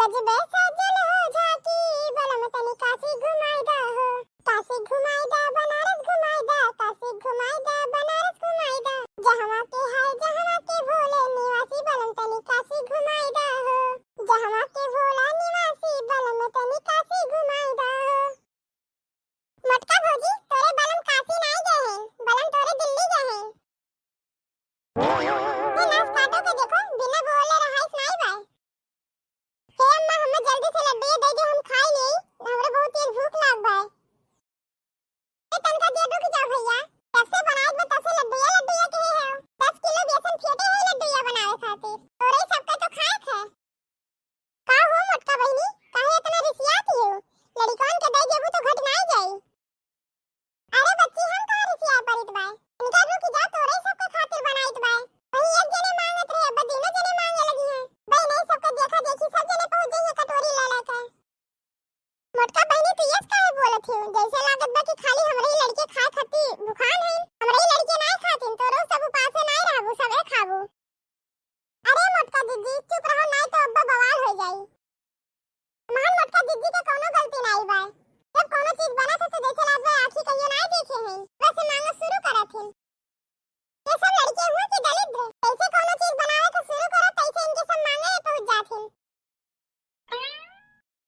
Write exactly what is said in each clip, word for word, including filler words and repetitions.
गजबे सजल हो झांकी, बलम तनी काशी घुमाई दा हो। काशी घुमाई दा, बनारस घुमाई दा, काशी घुमाई दा, बनारस घुमाई दा। जहवा के है, जहवा के भोले निवासी, बलम तनी काशी घुमाई दा हो। जहवा के भोला निवासी, बलम तनी काशी घुमाई दा हो। मोटका भौजी, तोरे बलम काशी नाई गए हैं, बलम तोरे दिल्ली गए हैं। ये नास काटो के देखो, बिना बोले रहाइस नाई बाय। हे अम्मा, हमें जल्दी से लड्डू दे दे, हम खाई लेई, हमरे बहुत तेज भूख लाग बाय। ए, तनका दे दो कि जाओ भैया, जब से बनाई बा तब से लड्डुए लड्डुए कहे हो। दस किलो बेसन फेटे है लड्डुआ बनावे खातिर, तोरे सबका तो खाए है। का हो मोटका बहिनी, काहे इतना रिसियात हो? लड़िकवन के दे देबू तो घट नाई जाई। अरे बच्ची, हम कहाँ रिसियाए परित बाय? इनका रुक जा, तोरे सबके खातिर बनाइत बाय। वही एक जने मांगत रहे, अब दुनो जने मांगे लगी हैं। बहिनी सबके देखा देखी सब जने पहुँच जाइए कटोरी ले लेके। मोटका बहिनी, तू यस काहे बोलत हो? जैसे लागत बा कि खाली हमरे ही लड़के खाए खातिर भुखान हैं। हमरे ही लड़के नाय खातिन, तो रोज सब उपासे नाय रहबू, सबे खाबू। अरे मोटका दीदी, चुप रहो, नाय तो अब्बा बवाल हो जाई। महान मोटका दीदी के कौनो गलती नाय बा। जब कौनो चीज बनत है तो जैसे लागत बा आँखी कहियो नाय देखे हैं, वैसे मांगो शुरू करत हैं। ये सब लड़के हुआ कि दलिद्र, जैसे कौनो चीज बनावे के शुरू करो, तैसे इनके सब मांगे पहुँच जात हैं।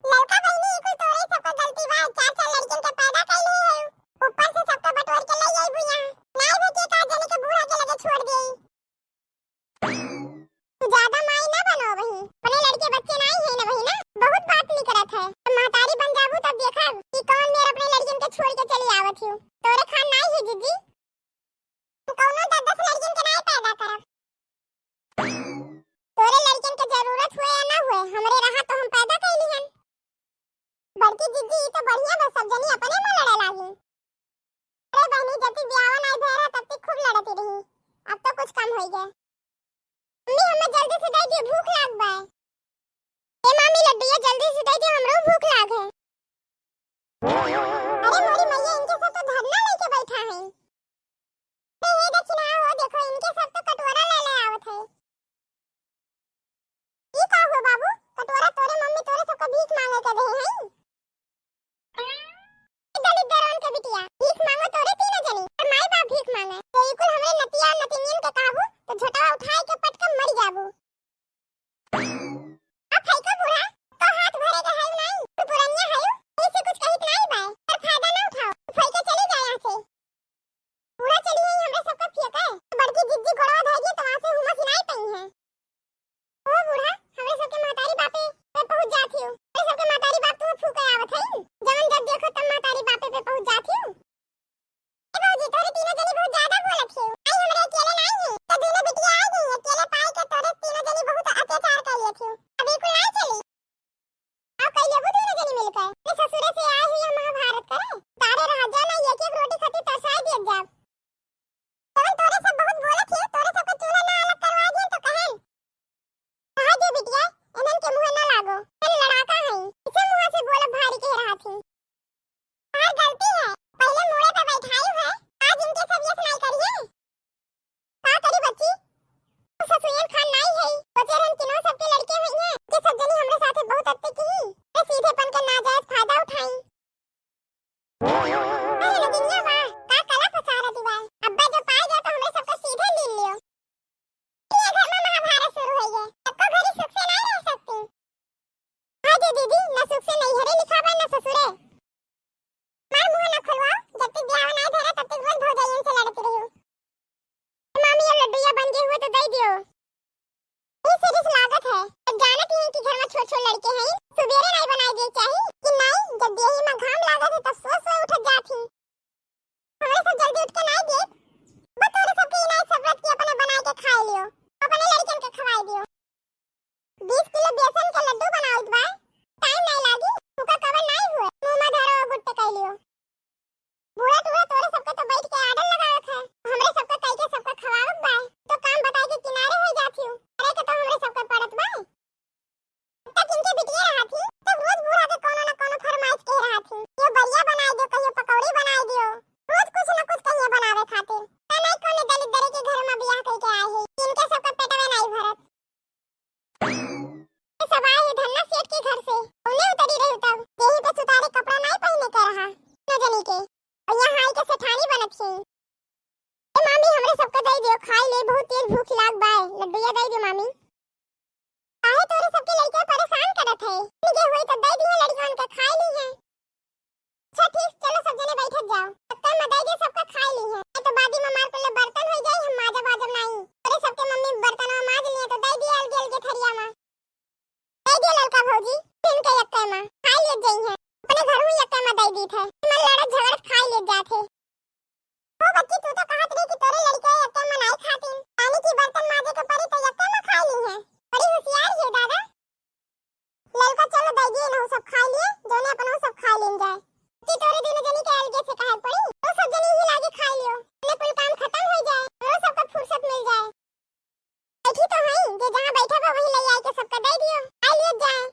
ललका बहिनी, ई कुल तोरे सबका गलती बा, चार चार लड़किन के पैदा कइले है, ऊपर से सबका बटोर के ले आइबू यहाँ। नाय बेटी, का जाने के बूढ़ा के लगे छोड़ देई। तू ज्यादा माई ना बनो बहिन, अपने लड़के बच्चे नाय है ना बहिन, बहुत बात निकरत है। जब महतारी बन जाबू तब देखब कि कौन मेर अपने लड़किन के छोड़ के चली आवत हूँ। तोरे खान नाय है जीजी। हम कौनो दस दस लड़किन के नाय पैदा करब। तोरे लड़किन के जरूरत हुए या ना हुए, हमरे रहा तो हम पैदा कैली हन। बड़की जीजी, ई तो बढ़िया बा, सब जनी अपने में लड़े लागी। अरे बहनी, जब तक बियाह नाय भय रहा, तब तक खूब लड़ती रही, अब तो कुछ कम हो गए। मम्मी, हमें जल्दी से दे दियो, भूख लाग बा। ए मामी, लड्डुआ जल्दी से दे दियो, हमरो भूख लाग है। अरे मोरी मैया, इनके सब तो धरना लेके बैठा है। अरे हे दक्षिणा हो, देखो इनके सब तो कटोरा ले ले आवत है। ई का हुआ बाबू, कटोरा तोरे मम्मी तोरे सबका भीख मांगे के दे हैं? दलित दरवन के बिटिया, भीख मांगो तोरे तीनों जनी, और माई बाप भीख मांगे। तो ई कुल हमरे नतिया नतिनियन के कहबू तो झोटवा उठाए के पटके मर जाबू। अब फैका बूढ़ा, तो हाथ भरे के है नहीं, तू पुरनिया है, ऐसे कुछ कहित नहीं बाय, पर फायदा ना उठाओ, फैके चले जाए यहाँ से। बूढ़ा चली आई हमरे सबका फेंके, बड़की जिज्जी गोड़वा धर दिए तो वहाँ से हुमा सिनाई पई है। ओ बूढ़ा, हमरे सबके महतारी बापे पे पहुँच जात हियो, हमरे सबके महतारी बाप तुम्हें भौजी, इनके यक्के मा खाई लेत जइहैं। अपने घरहू यक्के मा दइ दीत है। मन लड़त झगड़त खाई लेत जात है। ओ बच्ची, तू तो कहत रही कि तोरे लड़के यक्के मा नाई खातिन। पानी की बर्तन माजे के परी तो यक्के मा खाई लीहैं। बड़ी होशियार है दादा। ललका चलो दइ दिए, इनहू सब खाई लिए, जौने अपनहू सब खाई लीन जाए। कि तोरे दुनो जनी के अलगे से कहे पड़ी, तो सब जनी ही लागे खाई लियो, अपने कुल काम खतम होइ जाए, तोरो सबका फुर्सत मिल जाए। बैठी तो हई, जे जहाँ बैठा बा वहीं लइ आइ के सबका दइ दियो, खाई लियत जाए।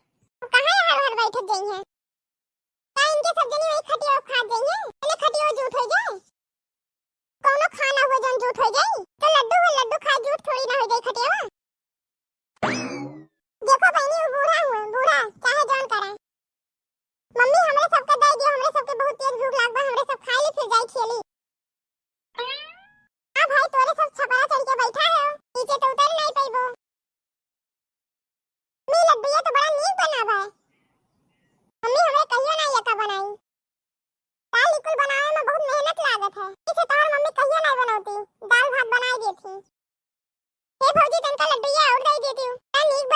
अब कहाँ यहाँ हर बैठत जइहैं? का इनके सब जनी वही खटिया खात जइहैं? इन्हें खटिया जूठ होइ जाए? कौनो खाना हुआ जौन जूठ होइ जाई? तो लड्डू हुआ, लड्डू खाए जूठ थोड़ी ना होइ जाई खटिया। देखो बहिनी, वो बूढ़ा हुआ, बूढ़ा, चाहे जौन करे। मम्मी, हमरे सबके दइ दियो, हमरे सबके बहुत तेज भूख लाग बा, हमरे सब खाई ली, फिर जाई खेली। हाँ भाई, तोरे सब छपरा चढ़ के बैठा है, नीचे तो उतर नहीं पाइबो। मम्मी, लड्डुआ तो बड़ा नीक बना बा। मम्मी, हमरे कहियो ना यका बनाई। दाल ई कुल बनावे में बहुत मेहनत लागत है। इसे तोहर मम्मी कहियो नहीं बनौती, दाल भात बनाई देती। हे भौजी, तनका लड्डुआ और दे देती हूँ। का नीक